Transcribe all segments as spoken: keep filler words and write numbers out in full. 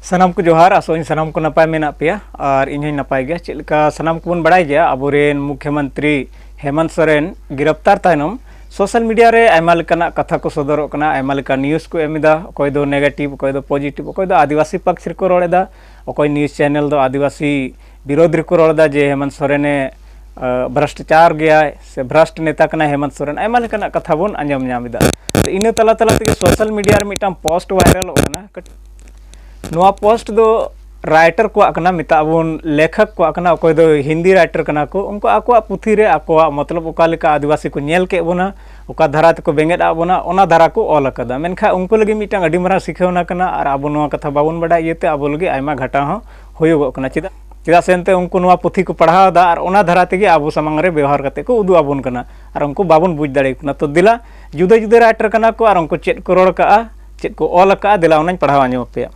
ᱥᱟᱱᱟᱢ ᱠᱚ ᱡᱚᱦᱟᱨ, ᱟᱥᱚᱜ ᱟᱹᱧ ᱥᱟᱱᱟᱢ ᱠᱚ ᱱᱟᱯᱟᱭ ᱢᱮᱱᱟᱜ ᱯᱮᱭᱟ ᱟᱨ ᱤᱧ ᱦᱚᱸᱧ ᱱᱟᱯᱟᱭ ᱜᱮᱭᱟ᱾ ᱪᱮᱫ ᱞᱮᱠᱟ ᱥᱟᱱᱟᱢ ᱠᱚᱵᱚᱱ ᱵᱟᱲᱟᱭ ᱜᱮᱭᱟ, ᱟᱵᱚᱨᱮᱱ ᱢᱩᱠᱷᱭᱚᱢᱚᱱᱛᱨᱤ ᱦᱮᱢᱚᱱᱛ ᱥᱚᱨᱮᱱ ᱜᱤᱨᱟᱯᱛᱟᱨ ᱛᱟᱭᱱᱚᱢ ᱥᱳᱥᱟᱞ ᱢᱤᱰᱤᱭᱟ ᱨᱮ ᱟᱭᱢᱟ ᱞᱮᱠᱟᱱᱟᱜ ᱠᱟᱛᱷᱟ ᱠᱚ ᱥᱚᱫᱚᱨᱚᱜ ᱠᱟᱱᱟ, ᱟᱭᱢᱟ ᱞᱮᱠᱟ ᱱᱤᱭᱩᱡᱽ ᱠᱚ ᱮᱢ ᱮᱫᱟ, ᱚᱠᱚᱭ ᱫᱚ ᱱᱮᱜᱮᱴᱤᱵᱷ, ᱚᱠᱚᱭ ᱫᱚ ᱯᱚᱡᱤᱴᱤᱵᱷ, ᱚᱠᱚᱭ ᱫᱚ ᱟᱹᱫᱤᱵᱟᱹᱥᱤ ᱯᱟᱠᱷ ᱨᱮᱠᱚ ᱨᱚᱲ ᱮᱫᱟ, ᱚᱠᱚᱭ ᱱᱤᱭᱩᱡᱽ ᱪᱮᱱᱮᱞ ᱫᱚ ᱟᱹᱫᱤᱵᱟᱹᱥᱤ ᱵᱤᱨᱳᱫᱷ ᱨᱮᱠᱚ ᱨᱚᱲ ᱮᱫᱟ ᱡᱮ ᱦᱮᱢᱚᱱᱛ ᱥᱚᱨᱮᱱᱮ ᱵᱷᱨᱟᱥᱴᱟᱪᱟᱨ ᱜᱮᱭᱟᱭ ᱥᱮ ᱵᱷᱨᱟᱥᱴ ᱱᱮᱛᱟ ᱠᱟᱱᱟᱭ ᱦᱮᱢᱚᱱᱛ ᱥᱚᱨᱮᱱ, ᱟᱭᱢᱟ ᱞᱮᱠᱟᱱᱟᱜ ᱠᱟᱛᱷᱟ ᱵᱚᱱ ᱟᱸᱡᱚᱢ ᱧᱟᱢ ᱮᱫᱟ᱾ ᱤᱱᱟᱹ ᱛᱟᱞᱟ ᱛᱟᱞᱟ ᱛᱮᱜᱮ ᱥᱳᱥᱟᱞ ᱢᱤᱰᱤᱭᱟ ᱨᱮ ᱢᱤᱫᱴᱟᱝ ᱯᱳᱥᱴ ᱵᱷᱟᱭᱨᱟᱞᱚᱜ ᱠᱟᱱᱟ᱾ ᱱᱚᱣᱟ ᱯᱳᱥᱴ ᱫᱚ ᱨᱟᱭᱴᱟᱨ ᱠᱚᱣᱟᱜ ᱠᱟᱱᱟ, ᱢᱮᱛᱟᱜ ᱵᱚᱱ ᱞᱮᱠᱷᱚᱠ ᱠᱚᱣᱟᱜ ᱠᱟᱱᱟ, ᱚᱠᱚᱭ ᱫᱚ ᱦᱤᱱᱫᱤ ᱨᱟᱭᱴᱟᱨ ᱠᱟᱱᱟ ᱠᱚ᱾ ᱩᱱᱠᱩ ᱟᱠᱚᱣᱟᱜ ᱯᱩᱛᱷᱤ ᱨᱮ ᱟᱠᱚᱣᱟᱜ ᱢᱚᱛᱞᱚᱵ ᱚᱠᱟ ᱞᱮᱠᱟ ᱟᱹᱫᱤᱵᱟᱹᱥᱤ ᱠᱚ ᱧᱮᱞ ᱠᱮᱫ ᱵᱚᱱᱟ, ᱚᱠᱟ ᱫᱷᱟᱨᱟ ᱛᱮᱠᱚ ᱵᱮᱸᱜᱮᱫ ᱟᱫ ᱵᱚᱱᱟ, ᱚᱱᱟ ᱫᱷᱟᱨᱟ ᱠᱚ ᱚᱞ ᱟᱠᱟᱫᱟ᱾ ᱢᱮᱱᱠᱷᱟᱱ ᱩᱱᱠᱩ ᱞᱟᱹᱜᱤᱫ ᱢᱤᱫᱴᱟᱝ ᱟᱹᱰᱤ ᱢᱟᱨᱟᱝ ᱥᱤᱠᱷᱟᱹᱣᱱᱟ ᱠᱟᱱᱟ ᱟᱨ ᱟᱵᱚ ᱱᱚᱣᱟ ᱠᱟᱛᱷᱟ ᱵᱟᱵᱚᱱ ᱵᱟᱰᱟᱭ ᱤᱭᱟᱹᱛᱮ ᱟᱵᱚ ᱞᱟᱹᱜᱤᱫ ᱟᱭᱢᱟ ᱜᱷᱟᱴᱟᱣ ᱦᱚᱸ ᱦᱩᱭᱩᱜᱚᱜ ᱠᱟᱱᱟ᱾ ᱪᱮᱫᱟᱜ ᱪᱮᱫᱟᱜ ᱥᱮ ᱮᱱᱛᱮ ᱩᱱᱠᱩ ᱱᱚᱣᱟ ᱯᱩᱛᱷᱤ ᱠᱚ ᱯᱟᱲᱦᱟᱣ ᱮᱫᱟ ᱟᱨ ᱚᱱᱟ ᱫᱷᱟᱨᱟ ᱛᱮᱜᱮ ᱟᱵᱚ ᱥᱟᱢᱟᱝ ᱨᱮ ᱵᱮᱣᱦᱟᱨ ᱠᱟᱛᱮ ᱠᱚ ᱩᱫᱩᱜ ᱟᱵᱚᱱ ᱠᱟᱱᱟ ᱟᱨ ᱩᱱᱠᱩ ᱵᱟᱵᱚᱱ ᱵᱩᱡᱽ ᱫᱟᱲᱮᱭᱟᱠᱚ ᱠᱟᱱᱟ᱾ ᱛᱚ ᱫᱮᱞᱟ, ᱡᱩᱫᱟᱹ ᱡᱩᱫᱟᱹ ᱨᱟᱭᱴᱟᱨ ᱠᱟᱱᱟ ᱠᱚ ᱟᱨ ᱩᱱᱠᱩ ᱪᱮᱫ ᱠᱚ ᱨᱚᱲ ᱠᱟᱜᱼᱟ, ᱪᱮᱫ ᱠᱚ ᱚᱞ ᱟᱠᱟᱜᱼᱟ, ᱫᱮᱞᱟ ᱚᱱᱟᱧ ᱯᱟᱲᱦᱟᱣ ᱟᱸᱡᱚᱢ ᱟᱯᱮᱭᱟ᱾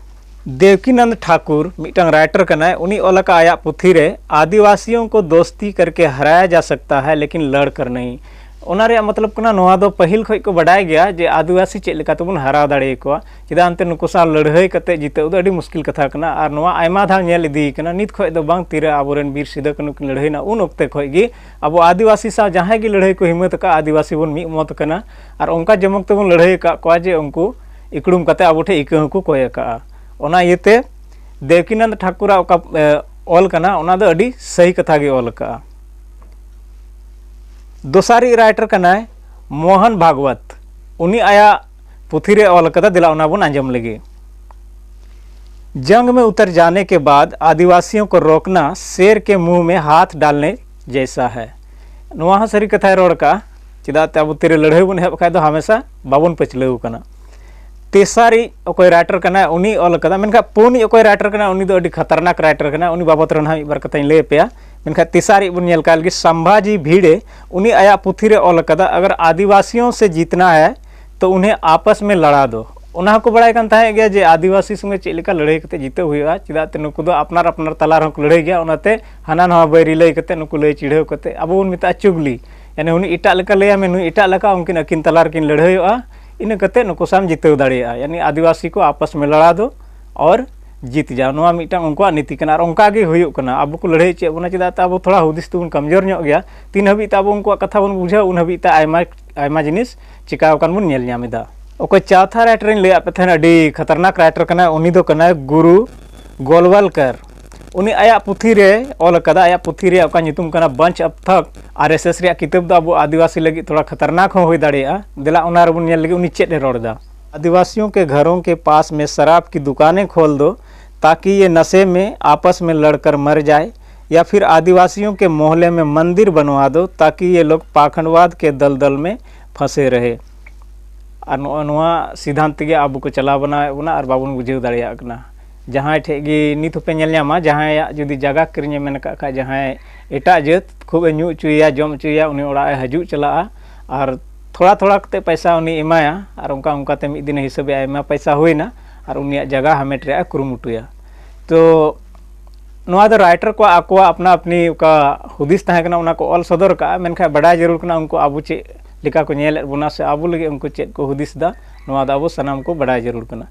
ᱫᱮᱣᱠᱤᱱᱟᱱᱫ ᱴᱷᱟᱠᱩᱨ ᱢᱤᱫᱴᱟᱝ ᱨᱟᱭᱴᱟᱨ ᱠᱟᱱᱟᱭ, ᱩᱱᱤ ᱚᱞ ᱟᱠᱟᱫ ᱟᱭᱟᱜ ᱯᱩᱛᱷᱤ ᱨᱮ ᱟᱹᱫᱤᱵᱟᱹᱥᱤᱭᱚᱸ ᱠᱚ ᱫᱳᱥᱛᱤ ᱠᱟᱨᱠᱮ ᱦᱟᱨᱟᱭᱟ ᱡᱟ ᱥᱟᱠᱛᱟ ᱦᱟᱭ ᱞᱮᱠᱤᱱ ᱞᱟᱲ ᱠᱟᱨ ᱱᱟᱦᱤᱸ᱾ ᱚᱱᱟ ᱨᱮᱭᱟᱜ ᱢᱚᱛᱞᱚᱵ ᱠᱟᱱᱟ, ᱱᱚᱣᱟ ᱫᱚ ᱯᱟᱹᱦᱤᱞ ᱠᱷᱚᱱ ᱠᱚ ᱵᱟᱰᱟᱭ ᱜᱮᱭᱟ ᱡᱮ ᱟᱹᱫᱤᱵᱟᱹᱥᱤ ᱪᱮᱫ ᱞᱮᱠᱟ ᱛᱮᱵᱚᱱ ᱦᱟᱨᱟᱣ ᱫᱟᱲᱮᱭᱟᱠᱚᱣᱟ᱾ ᱪᱮᱫᱟᱜ ᱮᱱᱛᱮ ᱱᱩᱠᱩ ᱥᱟᱶ ᱞᱟᱹᱲᱦᱟᱹᱭ ᱠᱟᱛᱮ ᱡᱤᱛᱟᱹᱣ ᱫᱚ ᱟᱹᱰᱤ ᱢᱩᱥᱠᱤᱞ ᱠᱟᱛᱷᱟ ᱠᱟᱱᱟ ᱟᱨ ᱱᱚᱣᱟ ᱟᱭᱢᱟ ᱫᱷᱟᱣ ᱧᱮᱞ ᱤᱫᱤ ᱠᱟᱱᱟ᱾ ᱱᱤᱛ ᱠᱷᱚᱱ ᱫᱚ ᱵᱟᱝ, ᱛᱤᱨᱮ ᱟᱵᱚᱨᱮᱱ ᱵᱤᱨ ᱥᱤᱫᱩ ᱠᱟᱹᱱᱦᱩ ᱠᱤᱱ ᱞᱟᱹᱲᱦᱟᱹᱭᱱᱟ ᱩᱱ ᱚᱠᱛᱮ ᱠᱷᱚᱱ ᱜᱮ ᱟᱵᱚ ᱟᱹᱫᱤᱵᱟᱹᱥᱤ ᱥᱟᱶ ᱡᱟᱦᱟᱸᱭ ᱜᱮ ᱞᱟᱹᱲᱦᱟᱹᱭ ᱠᱚ ᱦᱤᱢᱟᱹᱛ ᱟᱠᱟᱫ, ᱟᱹᱫᱤᱵᱟᱹᱥᱤ ᱵᱚᱱ ᱢᱤᱫ ᱢᱚᱛ ᱠᱟᱱᱟ ᱟᱨ ᱚᱱᱠᱟ ᱡᱚᱢᱚᱠ ᱛᱮᱵᱚᱱ ᱞᱟᱹᱲᱦᱟᱹᱭ ᱟᱠᱟᱫ ᱠᱚᱣᱟ ᱡᱮ ᱩᱱᱠᱩ ᱤᱠᱲᱩᱢ ᱠᱟᱛᱮ ᱟᱵᱚ ᱴᱷᱮᱱ ᱤᱠᱟᱹ ᱦᱚᱸᱠᱚ ᱠᱚᱭ ᱟᱠᱟᱫᱼᱟ᱾ ᱚᱱᱟ ᱤᱭᱟᱹᱛᱮ ᱫᱮᱣᱠᱤᱱᱟᱱᱫ ᱴᱷᱟᱠᱩᱨᱟᱜ ᱚᱠᱟ ᱮ, ᱚᱞ ᱠᱟᱱᱟ, ᱚᱱᱟ ᱫᱚ ᱟᱹᱰᱤ ᱥᱟᱹᱦᱤ ᱠᱟᱛᱷᱟ ᱜᱮ ᱚᱞ ᱟᱠᱟᱫᱼᱟ᱾ ᱫᱚᱥᱟᱨᱤᱡ ᱨᱟᱭᱴᱟᱨ ᱠᱟᱱᱟᱭ ᱢᱳᱦᱚᱱ ᱵᱷᱟᱜᱽᱣᱟᱛ᱾ ᱩᱱᱤ ᱟᱭᱟᱜ ᱯᱩᱛᱷᱤ ᱨᱮ ᱚᱞ ᱟᱠᱟᱫᱟ, ᱫᱮᱞᱟ ᱚᱱᱟ ᱵᱚᱱ ᱟᱸᱡᱚᱢ ᱞᱮᱜᱮ᱾ जंग में उतर जाने के बाद आदिवासियों को रोकना शेर के मुंह में हाथ डालने जैसा है। ᱱᱚᱣᱟ ᱦᱚᱸ ᱥᱟᱹᱨᱤ ᱠᱟᱛᱷᱟᱭ ᱨᱚᱲ ᱠᱟᱜᱼᱟ᱾ ᱪᱮᱫᱟᱜ ᱛᱮ ᱟᱵᱚ ᱛᱤᱨᱮ ᱞᱟᱹᱲᱦᱟᱹᱭ ᱵᱚᱱ ᱮᱦᱚᱵ ᱠᱷᱟᱡ ᱫᱚ ᱦᱟᱢᱮᱥᱟ ᱵᱟᱵᱚᱱ ᱯᱟᱹᱪᱷᱞᱟᱹᱣ ᱠᱟᱱᱟ᱾ ᱛᱮᱥᱟᱨᱤᱡ ᱚᱠᱚᱭ ᱨᱟᱭᱴᱟᱨ ᱠᱟᱱᱟᱭ ᱩᱱᱤ ᱚᱞ ᱠᱟᱫᱟ, ᱢᱮᱱᱠᱷᱟᱱ ᱯᱩᱱᱤᱡ ᱚᱠᱚᱭ ᱨᱟᱭᱴᱟᱨ ᱠᱟᱱᱟᱭ ᱩᱱᱤ ᱫᱚ ᱟᱹᱰᱤ ᱠᱷᱟᱛᱟᱨᱱᱟᱠ ᱨᱟᱭᱴᱟᱨ ᱠᱟᱱᱟᱭ, ᱩᱱᱤ ᱵᱟᱵᱚᱛ ᱨᱮ ᱱᱟᱦᱟᱜ ᱢᱤᱫ ᱵᱟᱨ ᱠᱟᱛᱷᱟᱧ ᱞᱟᱹᱭ ᱟᱯᱮᱭᱟ᱾ ᱢᱮᱱᱠᱷᱟᱱ ᱛᱮᱥᱟᱨᱤᱡ ᱵᱚᱱ ᱧᱮᱞ ᱠᱟᱜ ᱞᱮᱜᱮ, ᱥᱟᱢᱵᱷᱟᱡᱤ ᱵᱷᱤᱲᱮ, ᱩᱱᱤ ᱟᱭᱟᱜ ᱯᱩᱛᱷᱤ ᱨᱮ ᱚᱞ ᱠᱟᱫᱟ, अगर आदिवासियों से जीतना है तो उन्हें आपस में लड़ा दो। ᱚᱱᱟ ᱦᱚᱸᱠᱚ ᱵᱟᱲᱟᱭ ᱠᱟᱱ ᱛᱟᱦᱮᱸᱫ ᱜᱮᱭᱟ ᱡᱮ ᱟᱹᱫᱤᱵᱟᱹᱥᱤ ᱥᱚᱸᱜᱮ ᱪᱮᱫ ᱞᱮᱠᱟ ᱞᱟᱹᱲᱦᱟᱹᱭ ᱠᱟᱛᱮ ᱡᱤᱛᱟᱹᱣ ᱦᱩᱭᱩᱜᱼᱟ, ᱪᱮᱫᱟᱜ ᱛᱮ ᱱᱩᱠᱩ ᱫᱚ ᱟᱯᱱᱟᱨ ᱟᱯᱱᱟᱨ ᱛᱟᱞᱟ ᱨᱮᱦᱚᱸ ᱠᱚ ᱞᱟᱹᱲᱦᱟᱹᱭ ᱜᱮᱭᱟ, ᱚᱱᱟᱛᱮ ᱦᱟᱱᱟ ᱱᱟᱣᱟ ᱵᱟᱹᱭᱨᱤ ᱞᱟᱹᱭ ᱠᱟᱛᱮ ᱱᱩᱠᱩ ᱞᱟᱹᱭ ᱪᱤᱲᱦᱟᱹᱣ ᱠᱟᱛᱮ ᱟᱵᱚ ᱵᱚᱱ ᱢᱮᱛᱟᱜᱼᱟ ᱪᱩᱜᱽᱞᱤ, ᱭᱟᱱᱤ ᱩᱱᱤ ᱮᱴᱟᱜ ᱞᱮᱠᱟ ᱞᱟᱹᱭᱟ ᱢᱮ, ᱱᱩᱭ ᱮᱴᱟᱜ ᱞᱮᱠᱟ, ᱩᱱᱠᱤᱱ ᱟᱹᱠᱤᱱ ᱛᱟᱞᱟ ᱨᱮᱠᱤᱱ ᱞᱟᱹᱲᱦᱟᱹᱭᱚᱜᱼᱟ, ᱤᱱᱟᱹ ᱠᱟᱛᱮ ᱱᱩᱠᱩ ᱥᱟᱶ ᱡᱤᱛᱟᱹᱣ ᱫᱟᱲᱮᱭᱟᱜᱼᱟ, ᱭᱟᱱᱤ ᱟᱹᱫᱤᱵᱟᱹᱥᱤ ᱠᱚ ᱟᱯᱟᱥ ᱢᱮ ᱞᱟᱲᱟ ᱫᱚ ᱚᱨ ᱡᱤᱛ ᱡᱟᱣ, ᱱᱚᱣᱟ ᱢᱤᱫᱴᱟᱝ ᱩᱱᱠᱩᱣᱟᱜ ᱱᱤᱛᱤ ᱠᱟᱱᱟ᱾ ᱟᱨ ᱚᱱᱠᱟ ᱜᱮ ᱦᱩᱭᱩᱜ ᱠᱟᱱᱟ, ᱟᱵᱚ ᱠᱚ ᱞᱟᱹᱲᱦᱟᱹᱭ ᱦᱚᱪᱚᱭᱮᱫ ᱵᱚᱱᱟ, ᱪᱮᱫᱟᱜ ᱛᱮ ᱟᱵᱚ ᱛᱷᱚᱲᱟ ᱦᱩᱫᱤᱥ ᱛᱮᱵᱚᱱ ᱠᱚᱢᱡᱳᱨ ᱧᱚᱜ ᱜᱮᱭᱟ᱾ ᱛᱤᱱ ᱦᱟᱹᱵᱤᱡ ᱛᱮ ᱟᱵᱚ ᱩᱱᱠᱩᱣᱟᱜ ᱠᱟᱛᱷᱟ ᱵᱚᱱ ᱵᱩᱡᱷᱟᱹᱣᱟ, ᱩᱱ ᱦᱟᱹᱵᱤᱡ ᱛᱮ ᱟᱭᱢᱟ, ᱟᱭᱢᱟ ᱡᱤᱱᱤᱥ ᱪᱤᱠᱟᱣ ᱟᱠᱟᱱ ᱵᱚᱱ ᱧᱮᱞ ᱧᱟᱢ ᱮᱫᱟ᱾ ᱚᱠᱚᱭ ᱪᱟᱣᱛᱷᱟ ᱨᱟᱭᱴᱟᱨ ᱤᱧ ᱞᱟᱹᱭᱟᱫ ᱯᱮ ᱛᱟᱦᱮᱱ, ᱟᱹᱰᱤ ᱠᱷᱟᱛᱟᱨᱱᱟᱠ ᱨᱟᱭᱴᱟᱨ ᱠᱟᱱᱟᱭ, ᱩᱱᱤ ᱫᱚ ᱠᱟᱱᱟᱭ ᱜᱩᱨᱩ ᱜᱳᱞᱣᱟᱞᱠᱟᱨ᱾ ᱩᱱᱤ ᱟᱭᱟᱜ ᱯᱩᱛᱷᱤ ᱨᱮ ᱚᱞ ᱟᱠᱟᱫᱟ, ᱟᱭᱟᱜ ᱯᱩᱛᱷᱤ ᱨᱮᱭᱟᱜ ᱚᱠᱟ ᱧᱩᱛᱩᱢ ᱠᱟᱱᱟ ᱵᱟᱧᱪ ᱟᱯᱛᱷᱟᱠ, ᱟᱨ ᱮᱥ ᱮᱥ ᱨᱮᱭᱟᱜ ᱠᱤᱛᱟᱹᱵ ᱫᱚ ᱟᱵᱚ ᱟᱹᱫᱤᱵᱟᱹᱥᱤ ᱞᱟᱹᱜᱤᱫ ᱛᱷᱚᱲᱟ ᱠᱷᱟᱛᱟᱨᱱᱟᱠ ᱦᱚᱸ ᱦᱩᱭ ᱫᱟᱲᱮᱭᱟᱜᱼᱟ᱾ ᱫᱮᱞᱟ ᱚᱱᱟ ᱨᱮᱵᱚᱱ ᱧᱮᱞ ᱞᱮᱜᱮ ᱩᱱᱤ ᱪᱮᱫ ᱮ ᱨᱚᱲ ᱮᱫᱟ᱾ आदिवासियों के घरों के पास में शराब की दुकानें खोल दो, ताकि ये नशे में आपस में लड़कर मर जाए, या फिर आदिवासियों के मोहल्ले में मंदिर बनवा दो, ताकि ये लोग पाखंडवाद के दलदल में फंसे रहे। ᱟᱨ ᱱᱚᱜᱼᱚ ᱱᱚᱣᱟ ᱥᱤᱫᱷᱟᱱᱛ ᱛᱮᱜᱮ ᱟᱵᱚ ᱠᱚ ᱪᱟᱞᱟᱣ ᱵᱟᱱᱟᱣᱮᱫ ᱵᱚᱱᱟ ᱟᱨ ᱵᱟᱵᱚᱱ ᱵᱩᱡᱷᱟᱹᱣ ᱫᱟᱲᱮᱭᱟᱜ ᱠᱟᱱᱟ᱾ ᱡᱟᱦᱟᱸᱭ ᱴᱷᱮᱡ ᱜᱮ ᱱᱤᱛ ᱦᱚᱸᱯᱮ ᱧᱮᱞ ᱧᱟᱢᱟ, ᱡᱟᱦᱟᱸᱭᱟᱜ ᱡᱩᱫᱤ ᱡᱟᱭᱜᱟ ᱠᱤᱨᱤᱧ ᱮ ᱢᱮᱱ ᱟᱠᱟᱫ ᱠᱷᱟᱡ, ᱡᱟᱦᱟᱸᱭ ᱮᱴᱟᱜ ᱡᱟᱹᱛ ᱠᱷᱩᱵ ᱮ ᱧᱩ ᱦᱚᱪᱚᱭᱮᱭᱟ, ᱡᱚᱢ ᱦᱚᱪᱚᱭᱮᱭᱟ, ᱩᱱᱤ ᱚᱲᱟᱜ ᱮ ᱦᱤᱡᱩᱜ ᱪᱟᱞᱟᱜᱼᱟ ᱟᱨ ᱛᱷᱚᱲᱟ ᱛᱷᱚᱲᱟ ᱠᱟᱛᱮ ᱯᱚᱭᱥᱟ ᱩᱱᱤ ᱮᱢᱟᱭᱟ ᱟᱨ ᱚᱱᱠᱟ ᱚᱱᱠᱟ ᱛᱮ ᱢᱤᱫ ᱫᱤᱱᱮ ᱦᱤᱥᱟᱹᱵᱮᱭᱟ, ᱟᱭᱢᱟ ᱯᱚᱭᱥᱟ ᱦᱩᱭᱱᱟ ᱟᱨ ᱩᱱᱤᱭᱟᱜ ᱡᱟᱭᱜᱟ ᱦᱟᱢᱮᱴ ᱨᱮᱭᱟᱜ ᱮ ᱠᱩᱨᱩᱢᱩᱴᱩᱭᱟ᱾ ᱛᱚ ᱱᱚᱣᱟ ᱫᱚ ᱨᱟᱭᱴᱟᱨ ᱠᱚᱣᱟᱜ ᱟᱠᱚᱣᱟᱜ ᱟᱯᱱᱟ ᱟᱯᱱᱤ ᱚᱠᱟ ᱦᱩᱫᱤᱥ ᱛᱟᱦᱮᱸ ᱠᱟᱱᱟ, ᱚᱱᱟ ᱠᱚ ᱚᱞ ᱥᱚᱫᱚᱨ ᱠᱟᱜᱼᱟ, ᱢᱮᱱᱠᱷᱟᱱ ᱵᱟᱰᱟᱭ ᱡᱟᱹᱨᱩᱲ ᱠᱟᱱᱟ ᱩᱱᱠᱩ ᱟᱵᱚ ᱪᱮᱫ ᱞᱮᱠᱟ ᱠᱚ ᱧᱮᱞᱮᱫ ᱵᱚᱱᱟ ᱥᱮ ᱟᱵᱚ ᱞᱟᱹᱜᱤᱫ ᱩᱱᱠᱩ ᱪᱮᱫ ᱠᱚ ᱦᱩᱫᱤᱥ ᱮᱫᱟ, ᱱᱚᱣᱟ ᱫᱚ ᱟᱵᱚ ᱥᱟᱱᱟᱢ ᱠᱚ ᱵᱟᱰᱟᱭ ᱡᱟᱹᱨᱩᱲ ᱠᱟᱱᱟ᱾